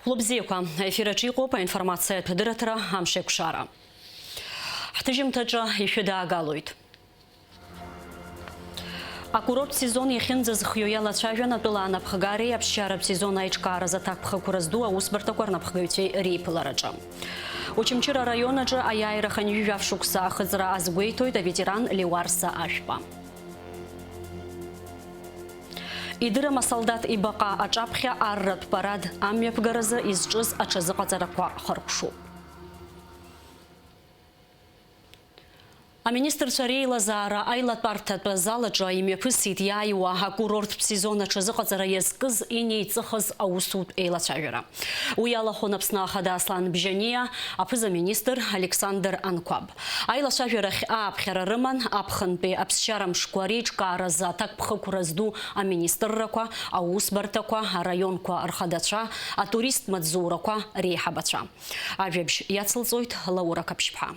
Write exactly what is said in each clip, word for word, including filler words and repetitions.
Хәлыбзиақәа, аефир аҿы иҟоуп аинформациатә адырраҭара Амшеикәшара. Ҳҭыжьымҭаҿы ишәыдаагалоит. Акурорттә сезон иахьынӡазхиоу иалацәажәан атәыла анапхгареи аԥсшьаратә сезон аиҿкааразы аҭакԥхықәра зду аусбарҭақәа рнапхгаҩцәеи реиԥылараҿы. Очамчыра араион аҿы аиааира хынҩажәи жәаф шықәса ахыҵра азгәеиҭоит аветеран Леуарса Ашәба. Идырам асолдаҭ ибаҟа аҿаԥхьа арратә парад амҩаԥгаразы изҿыз аҽазыҟаҵарақәа хыркәшоуп. Аминистрцәа реилазаара аилатәарҭатә зал аҿы имҩаԥысит иааиуа акурорттә сезон аҽазыҟаҵара иазкыз инеиҵыхыз аусутә еилацәажәара. Уи иалахәын Аԥсны Ахада Аслан Бжьаниа, аԥыза-министр Александр Анқәаб. Аилацәажәарахь ааԥхьара рыман аԥхынтәи аԥсшьара мшқәа реиҿкааразы аҭакԥхықәра зду аминистррақәа, аусбарҭақәа, араионқәа рхадацәа, атуристтә маҵзурақәа реиҳабацәа. Ажәабжь иацылҵоит Лаура Қаԥшьԥҳа.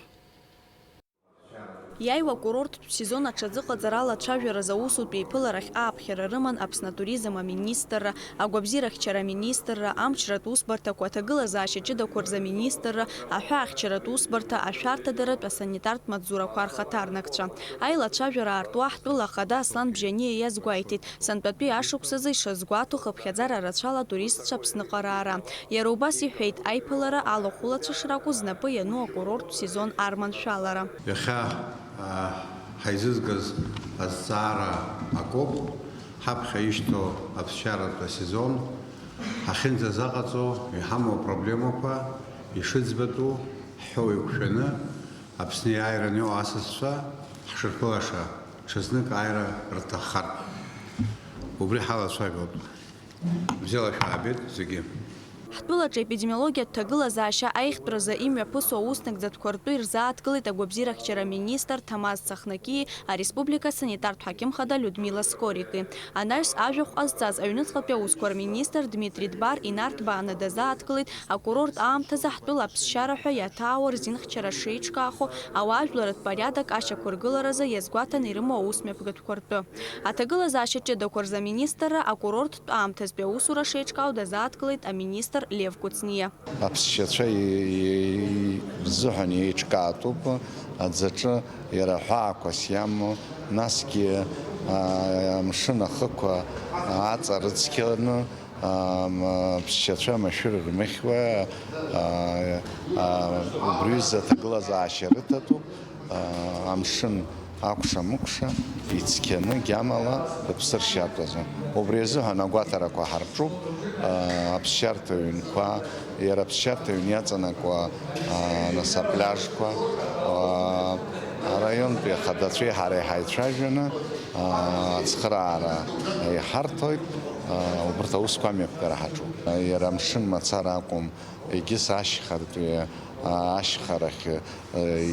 Иааиуа акурорттә сезон аҽазыҟаҵара алацәажәаразы аусутә еиԥыларахь ааԥхьара рыман Аԥсны атуризм аминистрра, агәабзиарахьчара аминистрра, амчратә усбарҭақәа, аҭагылазаашьа ҷыдақәа рзы аминистрра, аҳәаахьчаратә усбарҭа, ашәарҭадаратә асанитартә маҵзурақәа рхаҭарнакцәа. Аилацәажәара аартуа ҳтәыла ахада Аслан Бжьаниа иазгәеиҭеит, сынтәатәи ашықәсазы ишазгәаҭо хыԥхьаӡара рацәала атуристцәа Аԥсныҟа раара. Иара убас иҳәеит, аиԥылара алахәылацәа шракәу знапы иану акурорттә сезон арманшәалара. Иахьа, аа, ҳаизызгаз азҵаара акоуп, ҳаԥхьа ишьҭоу аԥсшьаратә асезон ҳахьынӡазаҟаҵо, иҳамоу апроблемақәа ишыӡбатәу ҳҳәо еиқәшәаны, Аԥсны иааираны иҟоу асасцәа ҳшырԥылаша, ҽазнык ааира рҭаххартә. Убри ҳалацәажәоит. Бзиала шәаабеит зегьы. Ҳтәылаҿы епидемиологиатә ҭагылазаашьа аихтәразы имҩаԥысуа ауснагӡатәқәа ртәы ирзааҭгылеит агәабзиарахьчара аминистр Ҭамаз Цахнакии ареспублика асанитартә ҳақьым хада Людмила Скорики. Анаҩс ажәахә ҟазҵаз аҩныҵҟатәи аусқәа рминистр Дмитри Дбар инарҭбааны дазааҭгылеит акурорт аамҭазы ҳтәыла аԥсшьара ҳәа иаҭаауа рзинхьчара шеиҿкаахо, ауаажәларратә порядок ашьақәыргыларазы иазгәаҭаны ирымоу аусмҩаԥгатәқәа ртәы. Аҭагылазаашьа ҷыдақәа рзы аминистрра акурорттә аамҭазтәи аусура шеиҿкаау дазааҭгылеит аминистр Лев Кәыҵниа. Аԥсшьацәа и-, и-, рзыҳәан еиҿкаатәуп аӡаҿы иара ҳәаақәас иамоу, насгьы, аа, амшын ахықәа аҵа рыцқьаны, аа, м-, аԥсшьацәа машәыр рмыхьуа, аа, аа, убри рзы аҭагылазаашьа рыҭатәуп. Амшын акәша-мыкәша ицқьаны гьамала дыԥсыр шьатәазы. Убри азыҳәан агәаҭарақәа ҳарҿуп, аԥсшьарҭа ҩнқәа, иара аԥсшьарҭа ҩн иаҵанакуа, нас апляжқәа, араионтәи ахадацәеи ҳареи ҳаицәажәаны, ацхыраара иҳарҭоит, убарҭ аусқәа амҩаԥгара ҳаҿуп. Иара амшын мацара акәым, егьыс ашьхартәи, ашьхарахь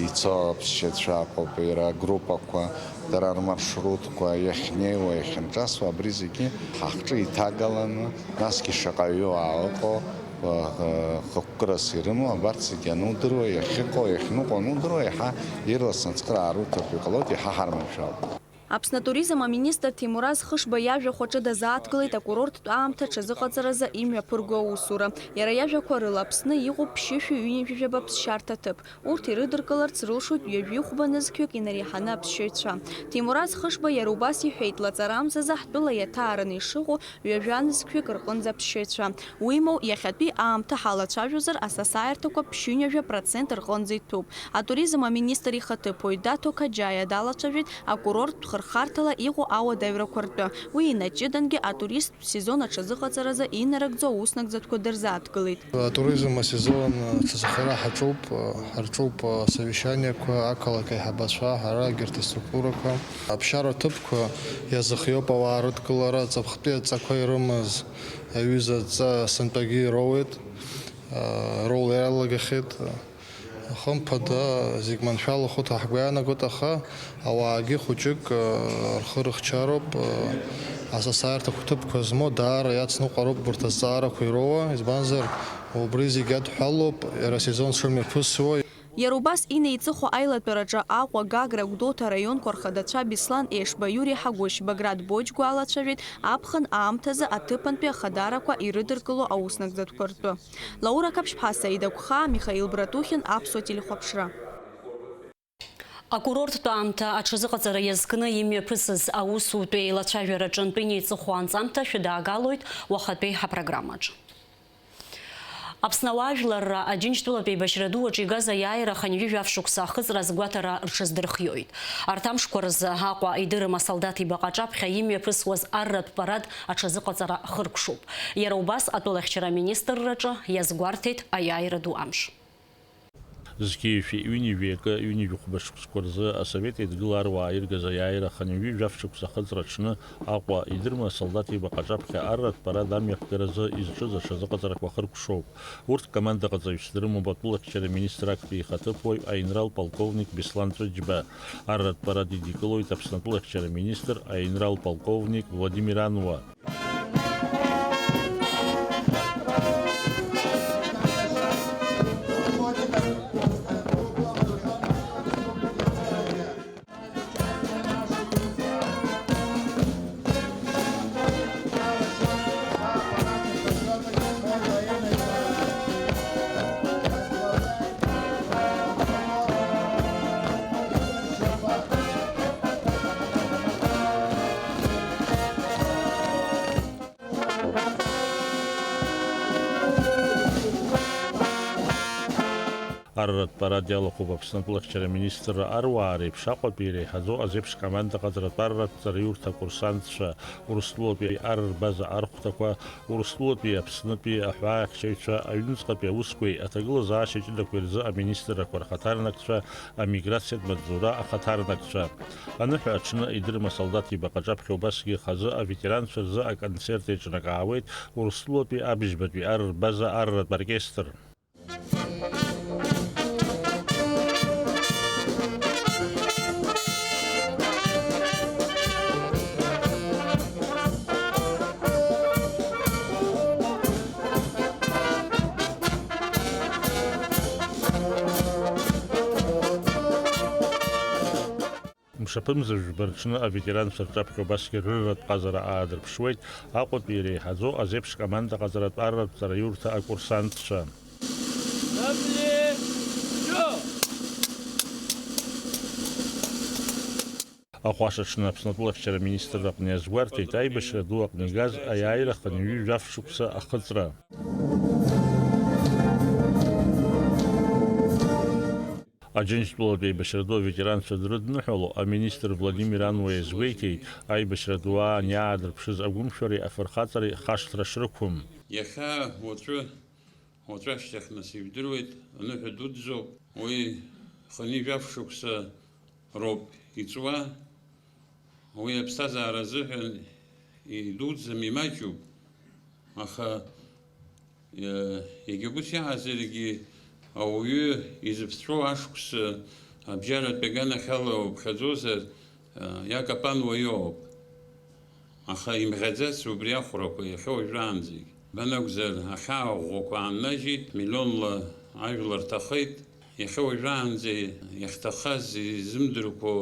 ицо аԥсшьацәа ыҟоуп, иара агруппақәа, дара рмаршрутқәа иахьнеиуа, иахьынҿасуа, абри зегьы ҳахҿы иҭагаланы, насгьы шаҟаҩы уаа ыҟоу, хықәкырас ирымоу, абарҭ зегьы анудыруа, иахьыҟоу, иахьныҟәо анудыруа, иаҳа ирласны ацхыраара уҭартә иҟалоит, иаҳа ҳарманшәалоит. Аԥсны атуризм аминистр Ҭемураз Хышба иажәахә аҿы дазааҭгылеит акурорттә аамҭа аҽазыҟаҵаразы имҩаԥырго аусура. Иара иажәақәа рыла, Аԥсны иҟоуп ԥшьышәи ҩынҩажәи жәаба ԥсшьарҭа ҭыԥ. Урҭ ирыдыркыларц рылшоит ҩажәи хәба нызқьҩык инареиҳаны аԥсшьаҩцәа. Ҭемураз Хышба иара убас иҳәеит, лаҵарамзазы ҳтәыла иаҭаараны ишыҟоу ҩажәа нызқьҩык рҟынӡа аԥсшьаҩцәа. Уимоу, иахьатәи аамҭа ҳалацәажәозар, асасааирҭақәа ԥшьынҩажәа процент рҟынӡа иҭәуп. Атуризм аминистр ихаҭыԥуаҩ Даҭо Қаџьаиа далацәажәеит акурорттә хырхарҭала иҟоу ауадаҩрақәа ртәы. Уи инаҷыдангьы атуристтә сезон аҽазыҟаҵаразы инарыгӡо аус нагӡатәқәа дырзааҭгылеит. Атуризм асезон аҽазыхара ҳаҿуп, ҳарҿуп асовещаниақәа, ақалақь аиҳабацәа, ҳара егьырҭ аструктурақәа. Аԥсшьара ҭыԥқәа иазыхиоуп ауаа рыдкылара, ҵыԥхтәи адҵақәа ирымаз аҩыза адҵа сынтәагьы ироуеит, роула иалагахьеит. Хымԥада, зегь маншәалахоит ҳәа ҳгәы иаанагоит, аха ауаагьы хәыҷык, рхы рыхьчароуп, асасааирҭақәа ҭыԥқәа змоу даара иацныҟәароуп урҭ азҵаарақәа ироуа, избанзар, убри зегь адҳәалоуп иара асезон шымҩаԥысуа. Иара убас инеиҵыху аилатәараҿы Аҟәа, Гагра, Гәдоуҭа араионқәа рхадацәа Беслан Ешба, Иури Ҳагәышь, Баграт Боџьгәа алацәажәеит аԥхын аамҭазы аҭыԥантәи ахадарақәа ирыдыркыло ауснагӡатәқәа ртәы. Лаура Қаԥшьԥҳа, Саида Гәхаа, Михаил Братухин, Аԥсуа телехәаԥшра. Акурорттә аамҭа аҽазыҟаҵара иазкны имҩаԥысыз аусутә еилацәажәара аҿынтә инеиҵыху анҵамҭа шәыдаагалоит уахатәи ҳапрограммаҿы. Аԥсны ауаажәларра Аџьынџьтәылатә еибашьра ду аҿы игаз аиааира хынҩажәи жәаф шықәса ахыҵра азгәаҭара рҽаздырхиоит. Арҭ амшқәа рзы Аҟәа идырым асолдаҭ ибаҟа аҿаԥхьа имҩаԥысуаз арратә парад аҽазыҟаҵара хыркәшоуп. Иара убас атәылахьчара аминистрраҿы иазгәарҭеит аиааира ду амш. Зқьи жәшәи ҩынҩажәи акы, ҩынҩажәи хәба шықәсқәа рзы Асовет Еидгыла аруаа иргаз аиааира хынҩажәи жәаф шықәса ахыҵра аҽны Аҟәа идырма асолдаҭ ибаҟа аҿаԥхьа арратә парад амҩаԥгаразы изҿыз аҽазыҟаҵарақәа хыркәшоуп. Урҭ командаҟаҵаҩыс дрымоуп атәылахьчара министр актәи ихаҭыԥуаҩ аинрал полковник Беслан Ҵәыџьба. Арратә парад идикылоит Аԥсны атәылахьчара министр аинрал полковник Владимир Ануа. Арратә парад иалахәуп Аԥсны атәылахьчара аминистрра аруаа реиԥш Аҟәатәи иреиҳаӡоу азеиԥш командаҟаҵаратә арратә ҵараиурҭа акурсантцәа, Урыстәылатәи ар рбаза архәҭақәа, Урыстәылатәи Аԥснытәи аҳәаахьчаҩцәа, аҩныҵҟатәи аусқәеи аҭагылазаашьа ҷыдақәеи рзы аминистррақәа рхаҭарнакцәа, амиграциатә маҵзура ахаҭарнакцәа. Аныҳәа аҽны идырма асолдаҭ ибаҟа аҿаԥхьа убасгьы хазы аветеранцәа рзы аконцерт еиҿнакаауеит Урыстәылатәи абыжьбатәи ар рбаза арратә оркестр. Мшаԥымза жәба рҽны аветеранцәа рҿаԥхьа убасгьы рырратә ҟазара аадырԥшуеит Аҟәатәи иреиҳаӡоу азеиԥш командаҟаҵаратә арратә ҵараиурҭа акурсантцәа. Ахәаша аҽны Аԥсны атәылахьчара аминистрра аҟны иазгәарҭеит аибашьра ду аҟны игаз аиааира хынҩажәи жәаф шықәса ахыҵра. Аџьынџьтәылатә еибашьра ду аветеранцәа дрыдныҳәало, аминистр Владимир Ануа иазгәеиҭеит, аибашьра ду аан иаадырԥшыз агәымшәареи афырхаҵареи хашҭра шрықәым. Иахьа, уаҵәы, уаҵәы ашьҭахь, нас, ижәдыруеит, аныҳәа дуӡӡоуп, уи хынҩажәи жәаф шықәса роуп иҵуа. Уи аԥсҭазаара азыҳәан идуӡӡам, имаҷуп, аха, э, егьа ус иаҳзаргьы, ауаҩы изыԥҵәоу ашықәс абжьаратәи аганахьала уԥхьаӡозар, э, иакапан уаҩоуп. Аха имӷьаӡац убри ахәрақәа иахьа уажәраанӡагь. Банакәзар, ахьаа ӷәӷәақәа ааннажьит, миллионла ажәлар ҭахеит. Иахьа уажәраанӡа иахьҭахаз изымдырқәо,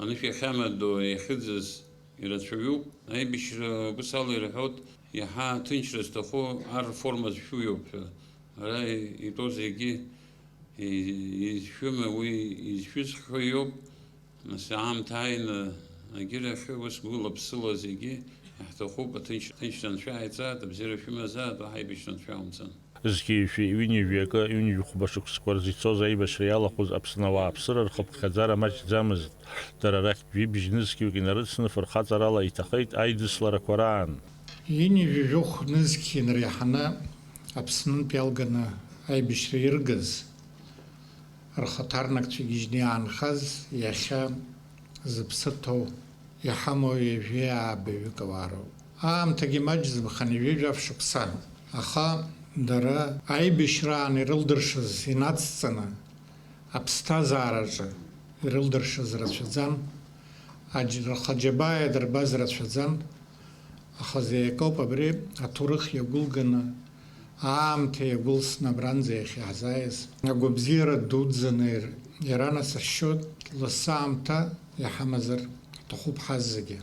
анышә иахьамадоу, иахьыӡыз ирацәаҩуп. Аибашьра ус ала ирҳәоит, иаҳа аҭынчра зҭаху ар рформа зшәу иоуп ҳәа. Ара итәоу зегьы изшәыма, уи изшәызхьоу иоуп. Нас аамҭа ааины, агьырахь ус гәыла-ԥсыла зегьы иаҳҭахуп, аҭынч-, аҭынчра анцәа ааиҵааит, абзиара шәымазааит, уаҳа аибашьра анцәа иаумҵан. Зқьи жәшәи ҩынҩажәи акы, ҩынҩажәи хәба шықәсқәа рзы ицоз аибашьра иалахәыз Аԥсны ауааԥсыра рхыԥхьаӡара маҷӡамызт. Дара рахьтә жәибжь нызқьҩык инарыцны фырхаҵарала иҭахеит аидысларақәа раан. Ҩынҩажәи жәохә нызқь инреиҳаны Аԥснынтә иалганы аибашьра иргаз, рхаҭарнакцәа гьежьны иаанхаз иахьа зыԥсы ҭоу, иҳамоу ҩажәи ааба ҩык ауаароуп. Аамҭагьы маҷӡам, хынҩажәи жәаф шықәса. Аха дара аибашьраан ирылдыршаз инацҵаны, аԥсҭазаараҿы ирылдыршаз рацәаӡан, аџь-, рхы аџьабаа иадырбаз рацәаӡан, аха зеи акоуп абри аҭоурых иагәылганы Аамҭа иагәылсны абранӡа иахьаҳзааиз агәабзиара дуӡӡаны ир-, иранасыхьшьоит, лассы аамҭа иҳамазар ҳҭахуп ҳаззегьы.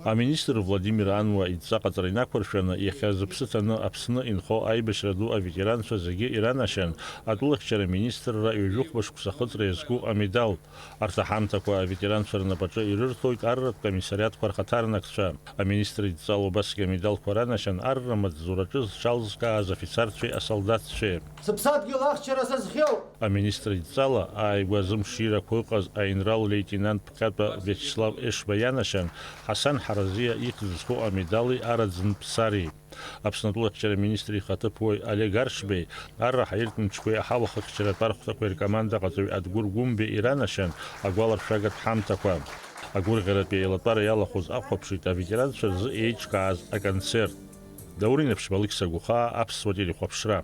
Аминистр Владимир Ануа идҵа ҟаҵара инақәыршәаны, иахьа зыԥсы ҭаны Аԥсны инхо аибашьра ду аветеранцәа зегьы иранашьан атәылахьчара министрра ҩажәихәба шықәса ахыҵра иазку амедал. Арҭ аҳамҭақәа аветеранцәа рнапаҿы ирырҭоит арратә комиссариатқәа рхаҭарнакцәа. Аминистр идҵала убасгьы амедалқәа ранашьан арра маҵзураҿы зҽалзкааз афицарцәеи асолдаҭцәеи. Сыԥсадгьыл ахьчара са схиоуп! Аминистр идҵала ааигәа зымширақәа ыҟаз аинрал леитенант Ԥҟьатәа Виачеслав Ешба ианашьан Ҳасан Ҳаразиа ихьӡ зху амедали араӡынтә сари. Аԥсны атәылахьчара министр ихаҭыԥуаҩ Олег Аршбеи, арра ҳаиртә мчқәеи аҳауа хыхьчаратә архәҭақәеи ркомандаҟаҵаҩ Адгәыр Гәымбеи иранашьан агәаларшәагатә ҳамҭақәа. Агәырӷьаратәи аилатәара иалахәыз ахәаԥшит аветеранцәа рзы еиҿкааз аконцерт. Даур Инаԥшьба, Алықьса Гәхаа, Аԥсуа телехәаԥшра.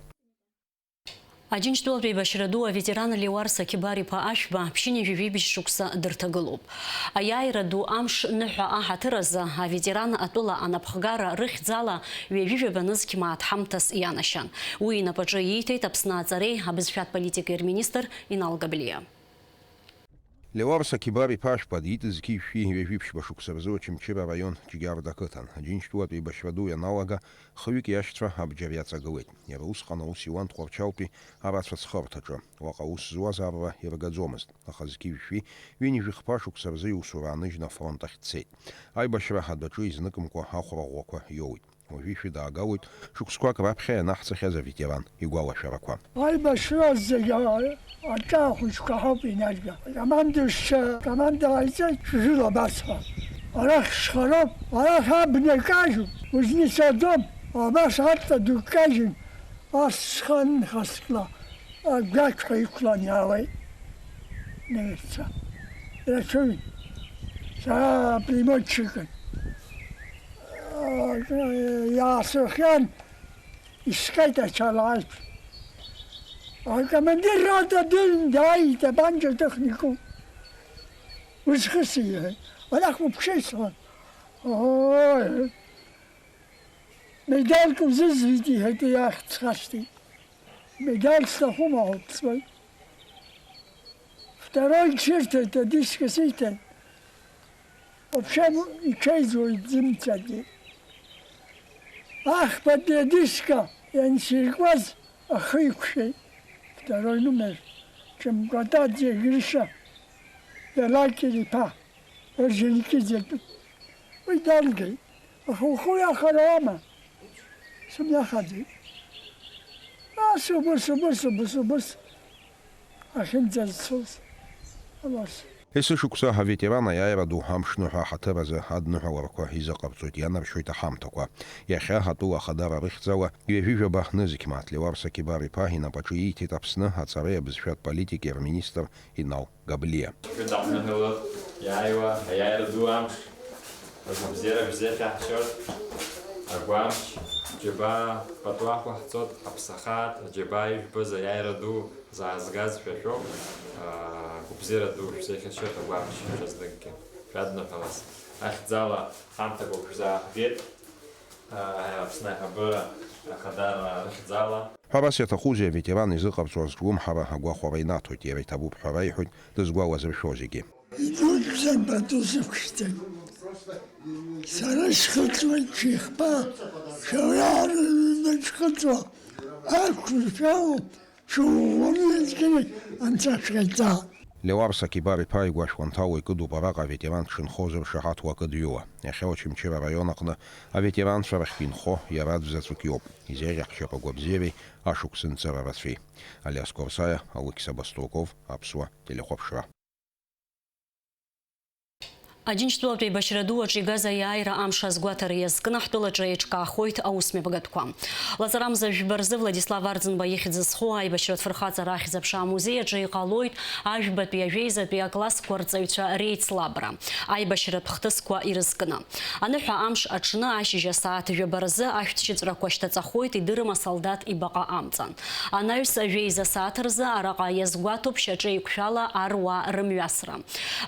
Аџьынџьтәылатә еибашьра ду аветеран Леуарса Қьибар-иԥа Ашәба ԥшьынҩажәи жәибжь шықәса дырҭагылоуп. Аиааира ду амш ныҳәа аҳаҭыр азы аветеран атәыла анапхгара рыхьӡала ҩажәи жәаба нызқь мааҭ ҳамҭас ианашьан. Уи инапаҿы ииҭеит Аԥсны аҵареи абызшәатә политикеи рминистр Инал Габлиа. Леуарса Қьибар-иԥа Ашәба диит зқьи жәшәи ҩажәи ԥшьба шықәса рзы Очамчыра араион Џьгьарда ақыҭан. Аџьынџьтәылатә еибашьра ду ианалага, хҩык иашьцәа абџьар иаҵагылеит. Иара усҟан аус иуан Тҟәарчалтәи арацәа ацхырҭаҿы. Уаҟа аус зуаз арра иргаӡомызт, аха зқьи жәшәи ҩынҩажәи хԥа шықәса рзы иусура ааныжьны афронт ахь дцеит. Аибашьра адәаҿы изныкымкәа ахәра ӷәӷәақәа иоуит. Уажәы ишәыдаагалоит шықәсқәак раԥхьа ианаҳҵахьаз аветеран игәалашәарақәа. Аибашьра зегьы аҿа ахәыҷқәа ҳауп инарга. Командиршьа команда ҟаиҵеит, ҽжәыла абас ҳәа. Арахь шхароуп, арахь абна кажьуп, узницаӡом, абас аҵа ду кажьын, ас сханхаскла, агәақьҳәа иқәлан иаауеит. Нырцә. Рацәаҩын. Сара пулеметчикын. Иаасырхиан, искеит ачалааит. Акомандир рота дын дааит, абанџьа дыхникуп. Узхысит, иҳәеит. Арахь уԥши, сҳәан. Ой, медальк узызҩит, иҳәеит, иахьцхашҭит. Медаль сҭахума ҳәа дҵуеит. Второй чирҭеит, адиска сиҭеит. Вообще иҽеиӡуеит зымцагьы. Ахԥатәи адиска иансиркуаз ахы иқәшәеит. Второй номер. Ҷымкәатаӡе Гриша Иалакьыр-иԥа Орџьоникиӡе. Уи далгеит. Аха ухы уиахар ауама? Сымҩахаӡеит. Ас убыс, убыс, убыс, убыс. Ахьынӡазцоз. Абас. Есышықәса аветеран аиааира ду амшныҳәа аҳаҭыр азы адныҳәаларақәа изыҟарҵоит, ианаршьоит аҳамҭақәа. Иахьа атәыла ахадара рыхьӡала ҩажәи жәаба нызқь мааҭ Леуарса Қьибар-иԥа инапаҿы ииҭеит Аԥсны аҵареи абызшәатә политикеи рминистр Инал Габлиа. Шәыдаҳныҳәалоит, иааиуа аиааира ду амш, агәабзиара шәзеиӷьаҳшьоит, агәамч, џьабаа пату ақәаҳҵоит, ҳаԥсахааит, аџьабаа ижәбаз аиааира ду заазгаз шәа шәоуп, агәабзиара ду шәзеиӷьашьоит, агәамч шәазныкгьы шәадныҳәалаз. Ахьӡала ҳамҭақәак шәзааҳгеит. Аԥсны аиҳабыра ахадара рыхьӡала. Ҳәарас иаҭахузеи, аветеран изыҟарҵо азҿлымҳара агәахәара инаҭоит, иара иҭабуп ҳәа раиҳәоит дызгәалазыршәо зегьы. Идуӡӡан пату сықәшәҵеит. Сара схыҵуеит шәихба, шәара ҳәа рыҩны дшхыҵуа, ақәыршәалоуп. Шәыӷәӷәаны иазгеит анцәа шәҟаиҵа. Леуарса Қьибар-иԥа игәашәҟәы анҭало икыдуп араҟа аветеран дшынхоз ршаҳаҭуа акыдҩыла. Иахьа Очамчыра араион аҟны аветеранцәа рахьтә инхо иара аӡә заҵәык иоуп. Изеиӷьаҳшьап агәабзиареи ашықәс нҵыра рацәеи. Алиас Қәарсаиа, Алықьса Баструков, Аԥсуа телехәаԥшра. Аџьынџьтәылатә еибашьра ду аҿы игаз аиааира амш азгәаҭара иазкны ҳтәылаҿы еиҿкаахоит аусмҩаԥгатәқәа. Лаҵарамза жәба рзы Владислав Арӡынба ихьӡ зху аибашьратә фырхаҵара ахьӡ-аԥша амузеи аҿы иҟалоит ажәбатәи ажәеизатәи аклассқәа рҵаҩцәа реицлабра, аибашьратә хҭысқәа ирызкны. Аныҳәа амш аҽны ашьыжь асааҭ жәаба рзы ашәҭшьыҵәрақәа шьҭаҵахоит, идырым асолдаҭ ибаҟа амҵан. Анаҩс ажәеиза сааҭ рзы араҟа иазгәаҭоуп шьаҿа еиқәшәала аруаа рымҩасра.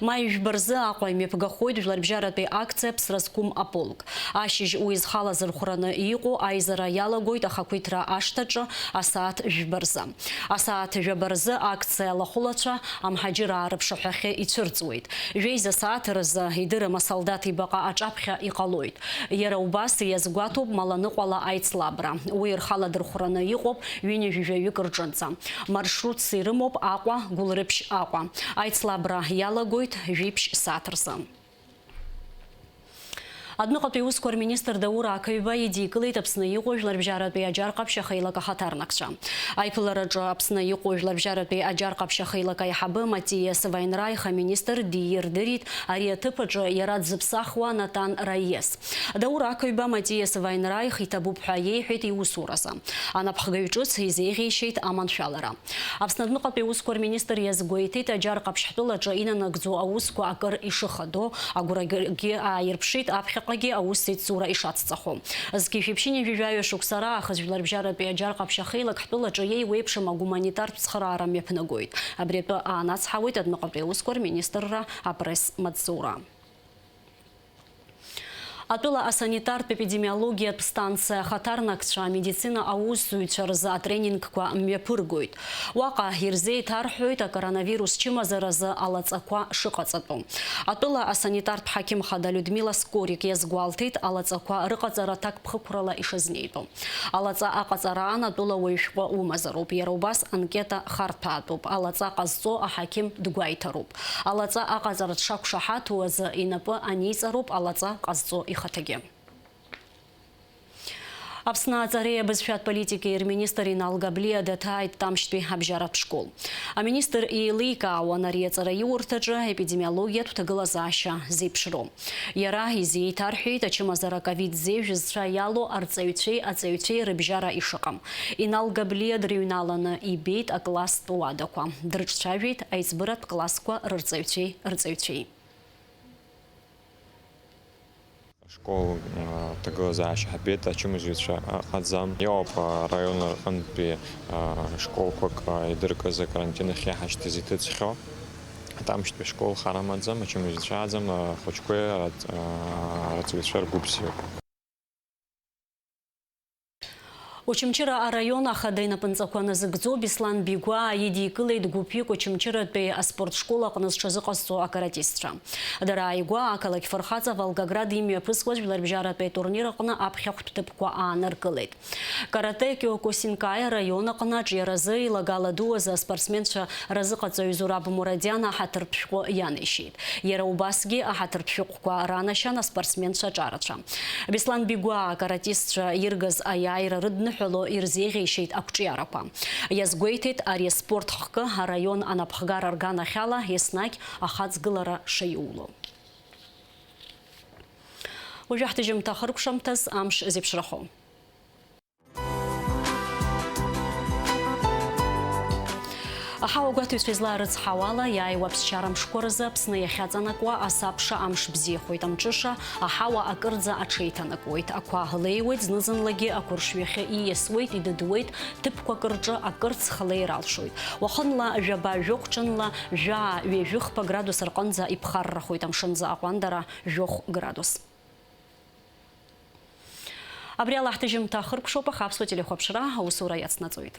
Маи жәба рзы Аҟәа имҩаԥгахоит Хәоит жәларбжьаратәи акциа Ԥсра зқәым аполк. Ашьыжь уи зхала зырхәраны иҟоу аизара иалагоит ахақәиҭра ашҭаҿы асааҭ жәба рзы. Асааҭ жәаба рзы акциа алахәылацәа амҳаџьыраа рыԥшаҳәахьы ицәырҵуеит. Жәеиза сааҭ рзы идырым асолдаҭ ибаҟа аҿаԥхьа иҟалоит. Иара убас иазгәаҭоуп Маланыҟәала аицлабра. Уи рхала дырхәраны иҟоуп ҩынҩажәаҩык рҿынӡа. Маршрутс ирымоуп Аҟәа, Гәылрыԥшь, Аҟәа. Аицлабра иалагоит жәиԥшь сааҭ рзы. Адәныҟатәи аусқәа рминистр Даур Ақаҩба идикылеит Аԥсны иҟоу жәларбжьаратәи аџьар ҟаԥшь ахеилак ахаҭарнакцәа. Аиԥылараҿы Аԥсны иҟоу жәларбжьаратәи аџьар ҟаԥшь ахеилак аиҳабы Матиас Вайнрайх аминистр дирдырит ари аҭыԥ аҿы иара дзыԥсахуа Натан Раиес. Даур Ақаҩба Матиас Вайнрайх иҭабуп ҳәа иеиҳәеит иусуразы. Анапхгаҩ ҿыц изеиӷьеишьеит аманшәалара. Аԥсны адәныҟатәи аусқәа рминистр иазгәеиҭеит, аџьар ҟаԥшь ҳтәылаҿы инанагӡо аусқәа акыр ишыхадоу, агәрагьы ааирԥшит аԥхьаҟагьы аусеицура ишацҵахо. Зқьи жәшәи ԥшьынҩажәи жәаҩа шықәса раахыс жәларбжьаратәи аџьар ҟаԥшь ахеилак ҳтәылаҿы иеиуеиԥшым агуманитартә цхыраара мҩаԥнагоит. Абри атәы аанацҳауеит адәныҟатәи аусқәа рминистрра апресс-маҵзура. Атәыла асанитартә-епидемиологиатә станциа ахаҭарнакцәа амедицина аусзуҩцәа рзы атренингқәа мҩаԥыргоит. Уаҟа ирзеиҭарҳәоит акоронавирус чымазаразы алаҵақәа шыҟаҵатәу. Атәыла асанитартә ҳақьым хада Людмила Скорик иазгәалҭеит алаҵақәа рыҟаҵара ҭакԥхықәрала ишазнеитәу. Алаҵа аҟаҵараан атәыла уаҩ шәҟәы умазароуп, иара убас анкета харҭәаатәуп, алаҵа ҟазҵо аҳақьым дгәеиҭароуп. Алаҵа аҟаҵара дшақәшаҳаҭу азы инапы аниҵароуп алаҵа ҟазҵо ихаҭагьы. Аԥсны аҵареи абызшәатә политикеи рминистр Инал Габлиа даҭааит Тамшьтәи абжьаратә школ. Аминистр еиликаауан ари аҵараиурҭаҿы епидемиологиатә ҭагылазаашьа зеиԥшроу. Иара изеиҭарҳәеит ачымазара ковид зеижә зцәа иалоу арҵаҩцәеи аҵаҩцәеи рыбжьара ишыҟам. Инал Габлиа дрыҩналаны ибеит акласстә уадақәа. Дрыҿцәажәеит аиҵбыратә классқәа рырҵаҩцәеи рҵаҩцәеи. Ашкол, а, ҭагылазаашьа ҳабеит, ачымазаҩцәа ыҟаӡам. Иоуп, а, араион рҟынтәи, а, школқәак, а, идыркыз акарантин ахь иаҳашьҭыз иҭыҵхьоу. Тамшьтәи ашкол хар амаӡам, ачымазаҩцәа ыҟаӡам, ахәыҷқәеи ара-, а, арҵаҩцәа ргәы бзиоуп. Очамчыра араион ахада инапынҵақәа назыгӡо Беслан Бигәаа идикылеит гәыԥҩык Очамчыратәи аспорт школ аҟны зҽазыҟазҵо акаратистцәа. Дара ааигәа ақалақь фырхаҵа Волгоград имҩаԥысуаз жәларбжьаратәи атурнир аҟны аԥхьахәтә ҭыԥқәа ааныркылеит. Каратэ Киокусинкаи араион аҟны аҿиаразы илагала ду азы аспортсменцәа разыҟаҵаҩ Зураб Мурадиан аҳаҭыртә шәҟәы ианеишьеит. Иара убасгьы аҳаҭыртә шәҟәқәа ранашьан аспортсменцәа аҿарацәа. Беслан Бигәаа акаратистцәа иргаз аиааира рыдныҳәало ирзеиӷьеишьеит ақәҿиарақәа. Иазгәеиҭеит, ари аспорт хкы араион анапхгара рганахьала еснагь ахаҵгылара шаиуло. Уажәы ҳҭыжьымҭа ахыркәшамҭаз амш зеиԥшрахо. Аҳауа гәаҭаҩцәа излаарыцҳауала, иааиуа аԥсшьара мшқәа рзы Аԥсны иахьаҵанакуа асабша амш бзиахоит, амҽыша аҳауа акырӡа аҽеиҭанакуеит, ақәа леиуеит, зны-зынлагьы ақәыршҩахьы ииасуеит, идыдуеит, ҭыԥқәак рҿы акырц хлеир алшоит. Уахынла жәаба-жәохә, ҽынла жәаа-ҩажәихԥа градус рҟынӡа иԥхаррахоит, амшынӡы аҟәандара жәохә градус. Абри ала ҳҭыжьымҭа ахыркәшоуп, аха Аԥсуа телехәаԥшра аусура иацнаҵоит.